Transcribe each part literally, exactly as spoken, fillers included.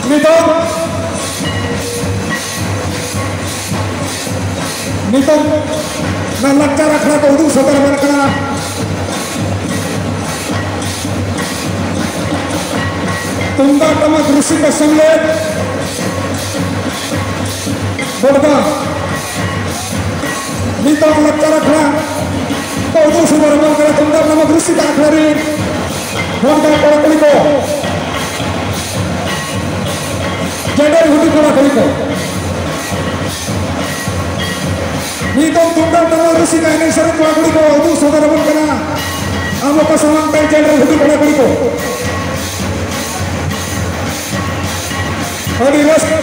ᱱᱤᱛᱚᱜ, ᱱᱤᱛᱚᱜ ᱱᱚᱣᱟ ᱞᱟᱠᱪᱟᱨ ᱟᱠᱷᱲᱟ ᱠᱚ ᱩᱫᱩᱜ ᱥᱚᱫᱚᱨ ᱟᱵᱚᱱ ᱠᱟᱱᱟ᱾ ᱛᱩᱢᱫᱟᱜ ᱴᱟᱢᱟᱠ ᱨᱩᱥᱤᱠᱟ ᱥᱮᱢᱞᱮᱫ ᱵᱚᱰᱜᱟ᱾ ᱱᱤᱛᱚᱜ ᱞᱟᱠᱪᱟᱨ ᱟᱠᱷᱲᱟ ᱠᱚ ᱩᱫᱩᱜ ᱥᱚᱫᱚᱨ ᱟᱵᱚᱱ ᱠᱟᱱᱟ ᱛᱩᱢᱫᱟᱜ ᱴᱟᱢᱟᱠ ᱨᱩᱥᱤᱠᱟ ᱟᱠᱷᱲᱟ ᱨᱮᱱ ᱦᱚᱲ ᱠᱟᱱᱟ ᱠᱚᱲᱟ ᱠᱩᱲᱤ ᱠᱚ, ᱡᱮᱰᱮᱨ ᱜᱷᱩᱴᱩ ᱠᱚᱲᱟ ᱠᱩᱲᱤ ᱠᱚ᱾ ᱱᱤᱛᱚᱜ ᱛᱩᱢᱫᱟᱜ ᱴᱟᱢᱟᱠ ᱨᱩᱥᱤᱠᱟ ᱮᱱᱮᱡ ᱥᱮᱨᱮᱧ ᱠᱚᱲᱟ ᱠᱩᱲᱤ ᱠᱚ ᱩᱫᱩᱜ ᱥᱚᱫᱚᱨ ᱟᱵᱚᱱ ᱠᱟᱱᱟ᱾ ᱟᱵᱚ ᱠᱚ ᱥᱟᱢᱟᱝ ᱛᱮ ᱡᱮᱰᱮᱨ ᱜᱷᱩᱴᱩ ᱠᱚᱲᱟ ᱠᱩᱲᱤ ᱠᱚ᱾ ᱟᱹᱰᱤ ᱨᱟᱹᱥᱠᱟᱹ᱾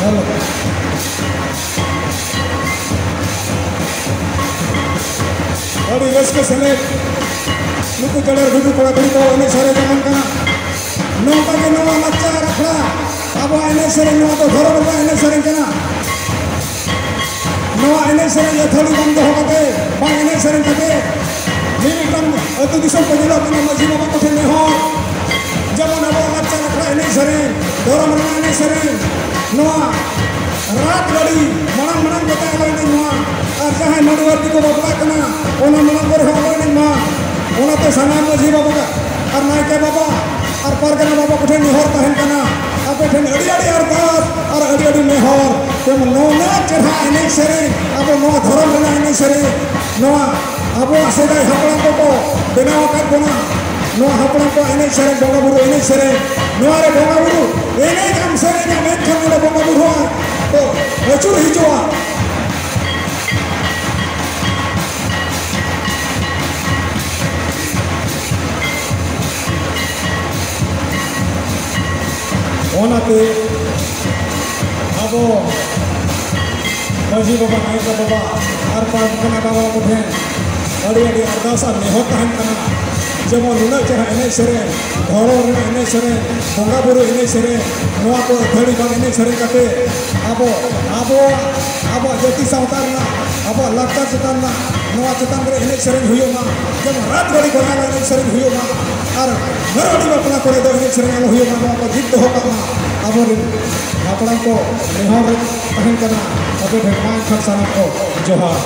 ᱦᱮᱞᱳ᱾ ᱟᱹᱰᱤ ᱨᱟᱹᱥᱠᱟᱹ ᱥᱮᱞᱮᱫ ᱱᱩᱠᱩ ᱡᱮᱰᱮᱨ ᱜᱷᱩᱴᱩ ᱠᱚᱲᱟ ᱠᱩᱲᱤ ᱠᱚ ᱮᱱᱮᱡ ᱥᱮᱨᱮᱧ ᱟᱵᱚᱱ ᱠᱟᱱᱟ᱾ ᱱᱚᱝᱠᱟ ᱜᱮ ᱱᱚᱣᱟ ᱞᱟᱠᱪᱟᱨ ᱟᱠᱷᱲᱟ ᱟᱵᱚᱣᱟᱜ ᱮᱱᱮᱡ ᱥᱮᱨᱮᱧ, ᱱᱚᱣᱟ ᱫᱚ ᱫᱷᱚᱨᱚᱢ ᱨᱮᱱᱟᱜ ᱮᱱᱮᱡ ᱥᱮᱨᱮᱧ ᱠᱟᱱᱟ᱾ ᱱᱚᱣᱟ ᱮᱱᱮᱡ ᱥᱮᱨᱮᱧ ᱟᱹᱛᱷᱟᱹᱲᱤ ᱵᱟᱝ ᱫᱚᱦᱚ ᱠᱟᱛᱮ, ᱵᱟᱝ ᱮᱱᱮᱡ ᱥᱮᱨᱮᱧ ᱠᱟᱛᱮ, ᱢᱤᱢᱤᱫᱴᱟᱝ ᱟᱹᱛᱩ ᱫᱤᱥᱚᱢ ᱠᱚ ᱧᱮᱞᱚᱜ ᱠᱟᱱᱟ, ᱢᱟᱹᱡᱷᱤ ᱵᱟᱵᱟ ᱠᱚᱴᱷᱮᱱ ᱱᱮᱦᱚᱨ, ᱡᱮᱢᱚᱱ ᱟᱵᱚᱣᱟᱜ ᱞᱟᱠᱪᱟᱨ ᱟᱠᱷᱲᱟ ᱮᱱᱮᱡ ᱥᱮᱨᱮᱧ, ᱫᱷᱚᱨᱚᱢ ᱨᱮᱱᱟᱜ ᱮᱱᱮᱡ ᱥᱮᱨᱮᱧ, ᱱᱚᱣᱟ ᱨᱟᱛ ᱜᱟᱹᱰᱤ ᱢᱟᱲᱟᱝ ᱢᱟᱲᱟᱝ ᱠᱟᱛᱮ ᱟᱞᱚ ᱮᱱᱮᱡ ᱢᱟ, ᱟᱨ ᱡᱟᱦᱟᱸᱭ ᱢᱟᱹᱰᱣᱟᱨ ᱛᱮᱠᱚ ᱵᱟᱯᱞᱟᱜ ᱠᱟᱱᱟ, ᱚᱱᱟ ᱢᱟᱲᱟᱝ ᱠᱚᱨᱮ ᱦᱚᱸ ᱟᱞᱚ ᱮᱱᱮᱡ ᱢᱟ᱾ ᱚᱱᱟᱛᱮ ᱥᱟᱱᱟᱢ ᱢᱟᱹᱡᱷᱤ ᱵᱟᱵᱟ ᱟᱨ ᱱᱟᱭᱠᱮ ᱵᱟᱵᱟ ᱟᱨ ᱯᱟᱨᱜᱟᱱᱟ ᱵᱟᱵᱟ ᱠᱚᱴᱷᱮᱱ ᱱᱮᱦᱚᱨ ᱛᱟᱦᱮᱱ ᱠᱟᱱᱟ, ᱟᱯᱮ ᱴᱷᱮᱱ ᱟᱹᱰᱤ ᱟᱹᱰᱤ ᱟᱨᱫᱟᱥ ᱟᱨ ᱟᱹᱰᱤ ᱟᱹᱰᱤ ᱱᱮᱦᱚᱨ, ᱡᱮᱢᱚᱱ ᱱᱩᱱᱟᱹᱜ ᱪᱮᱦᱨᱟ ᱮᱱᱮᱡ ᱥᱮᱨᱮᱧ, ᱟᱵᱚ ᱱᱚᱣᱟ ᱫᱷᱚᱨᱚᱢ ᱨᱮᱱᱟᱜ ᱮᱱᱮᱡ ᱥᱮᱨᱮᱧ, ᱱᱚᱣᱟ ᱟᱵᱚᱣᱟᱜ ᱥᱮᱫᱟᱭ ᱦᱟᱯᱲᱟᱢ ᱠᱚᱠᱚ ᱵᱮᱱᱟᱣ ᱟᱠᱟᱫ ᱵᱚᱱᱟ, ᱱᱚᱣᱟ ᱦᱟᱯᱲᱟᱢ ᱠᱚᱣᱟᱜ ᱮᱱᱮᱡ ᱥᱮᱨᱮᱧ, ᱵᱚᱸᱜᱟ ᱵᱩᱨᱩ ᱮᱱᱮᱡ ᱥᱮᱨᱮᱧ, ᱱᱚᱣᱟ ᱨᱮ ᱵᱚᱸᱜᱟ ᱵᱩᱨᱩ ᱮᱱᱮᱡ ᱟᱢ ᱥᱮᱨᱮᱧᱟ, ᱢᱮᱱᱠᱷᱟᱱ ᱱᱚᱰᱮ ᱵᱚᱸᱜᱟ ᱵᱩᱨᱩ ᱦᱚᱸ ᱠᱚ ᱟᱹᱪᱩᱨ ᱦᱤᱡᱩᱜᱼᱟ᱾ ᱚᱱᱟᱛᱮ ᱟᱵᱚ ᱢᱟᱹᱡᱷᱤ ᱵᱟᱵᱟ, ᱱᱟᱭᱠᱮ ᱵᱟᱵᱟ ᱟᱨ ᱯᱟᱨᱜᱟᱱᱟ ᱵᱟᱵᱟ ᱠᱚᱴᱷᱮᱱ ᱟᱹᱰᱤ ᱟᱹᱰᱤ ᱟᱨᱫᱟᱥ ᱟᱨ ᱱᱮᱦᱚᱨ ᱛᱟᱦᱮᱱ ᱠᱟᱱᱟ, ᱡᱮᱢᱚᱱ ᱱᱩᱱᱟᱹᱜ ᱪᱮᱦᱨᱟ ᱮᱱᱮᱡ ᱥᱮᱨᱮᱧ, ᱫᱷᱚᱨᱚᱢ ᱨᱮᱱᱟᱜ ᱮᱱᱮᱡ ᱥᱮᱨᱮᱧ, ᱵᱚᱸᱜᱟ ᱵᱩᱨᱩ ᱮᱱᱮᱡ ᱥᱮᱨᱮᱧ, ᱱᱚᱣᱟ ᱠᱚ ᱟᱹᱛᱷᱟᱹᱲᱤ ᱵᱟᱝ ᱮᱱᱮᱡ ᱥᱮᱨᱮᱧ ᱠᱟᱛᱮ ᱟᱵᱚ, ᱟᱵᱚᱣᱟᱜ, ᱟᱵᱚᱣᱟᱜ ᱡᱟᱹᱛᱤ ᱥᱟᱶᱛᱟ ᱨᱮᱱᱟᱜ, ᱟᱵᱚᱣᱟᱜ ᱞᱟᱠᱪᱟᱨ ᱪᱮᱛᱟᱱ ᱨᱮᱱᱟᱜ, ᱱᱚᱣᱟ ᱪᱮᱛᱟᱱ ᱨᱮ ᱮᱱᱮᱡ ᱥᱮᱨᱮᱧ ᱦᱩᱭᱩᱜ ᱢᱟ, ᱡᱮᱢᱚᱱ ᱨᱟᱡᱽ ᱜᱟᱹᱰᱤ ᱜᱷᱚᱲᱟ ᱨᱮ ᱮᱱᱮᱡ ᱥᱮᱨᱮᱧ ᱦᱩᱭᱩᱜ ᱢᱟ, ᱟᱨ ᱢᱟᱹᱨᱟᱹᱰᱤ ᱵᱟᱯᱞᱟ ᱠᱚᱨᱮ ᱫᱚ ᱮᱱᱮᱡ ᱥᱮᱨᱮᱧ ᱟᱞᱚ ᱦᱩᱭᱩᱜ ᱢᱟ, ᱱᱚᱣᱟ ᱠᱚ ᱡᱤᱫ ᱫᱚᱦᱚ ᱠᱟᱜ ᱢᱟ᱾ ᱟᱵᱚᱨᱮᱱ ᱦᱟᱯᱲᱟᱢ ᱠᱚ ᱱᱮᱦᱚᱨ ᱨᱮ ᱛᱟᱦᱮᱱ ᱠᱟᱱᱟ, ᱟᱯᱮ ᱴᱷᱮᱱ ᱢᱟ ᱮᱱᱠᱷᱟᱱ ᱥᱟᱱᱟᱢ ᱠᱚ ᱡᱚᱦᱟᱨ᱾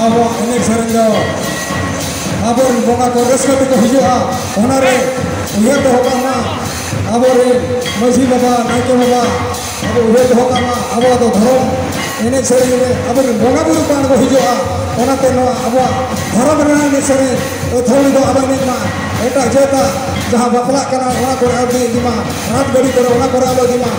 ᱟᱵᱚᱣᱟᱜ ᱮᱱᱮᱡ ᱥᱮᱨᱮᱧ ᱫᱚ ᱟᱵᱚᱨᱮᱱ ᱵᱚᱸᱜᱟ ᱠᱚ ᱨᱟᱹᱥᱠᱟᱹ ᱛᱮᱠᱚ ᱦᱤᱡᱩᱜᱼᱟ, ᱚᱱᱟᱨᱮ ᱩᱭᱦᱟᱹᱨ ᱫᱚᱦᱚ ᱠᱟᱜ ᱢᱟ᱾ ᱟᱵᱚᱨᱮᱱ ᱢᱟᱹᱡᱷᱤ ᱵᱟᱵᱟ, ᱱᱟᱭᱠᱮ ᱵᱟᱵᱟ, ᱟᱵᱚ ᱩᱭᱦᱟᱹᱨ ᱫᱚᱦᱚ ᱠᱟᱜ ᱢᱟ, ᱟᱵᱚᱣᱟᱜ ᱫᱚ ᱫᱷᱚᱨᱚᱢ ᱮᱱᱮᱡ ᱥᱮᱨᱮᱧ ᱨᱮ ᱟᱵᱚᱨᱮᱱ ᱵᱚᱸᱜᱟ ᱵᱩᱨᱩ ᱠᱚ ᱟᱬᱜᱚ ᱦᱤᱡᱩᱜᱼᱟ᱾ ᱚᱱᱟᱛᱮ ᱱᱚᱣᱟ ᱟᱵᱚᱣᱟᱜ ᱫᱷᱚᱨᱚᱢ ᱨᱮᱱᱟᱜ ᱮᱱᱮᱡ ᱥᱮᱨᱮᱧ ᱟᱹᱛᱷᱟᱹᱣᱲᱤ ᱫᱚ ᱟᱞᱚ ᱮᱱᱮᱡ ᱢᱟ᱾ ᱮᱴᱟᱜ ᱡᱟᱹᱛᱟᱜ ᱡᱟᱦᱟᱸ ᱵᱟᱯᱞᱟᱜ ᱠᱟᱱᱟ, ᱚᱱᱟ ᱠᱚᱨᱮ ᱟᱞᱚ ᱤᱫᱤ ᱢᱟ᱾ ᱨᱟᱛ ᱜᱟᱹᱰᱤ ᱠᱚᱨᱮ, ᱚᱱᱟ ᱠᱚᱨᱮ ᱟᱞᱚ ᱤᱫᱤ ᱢᱟ᱾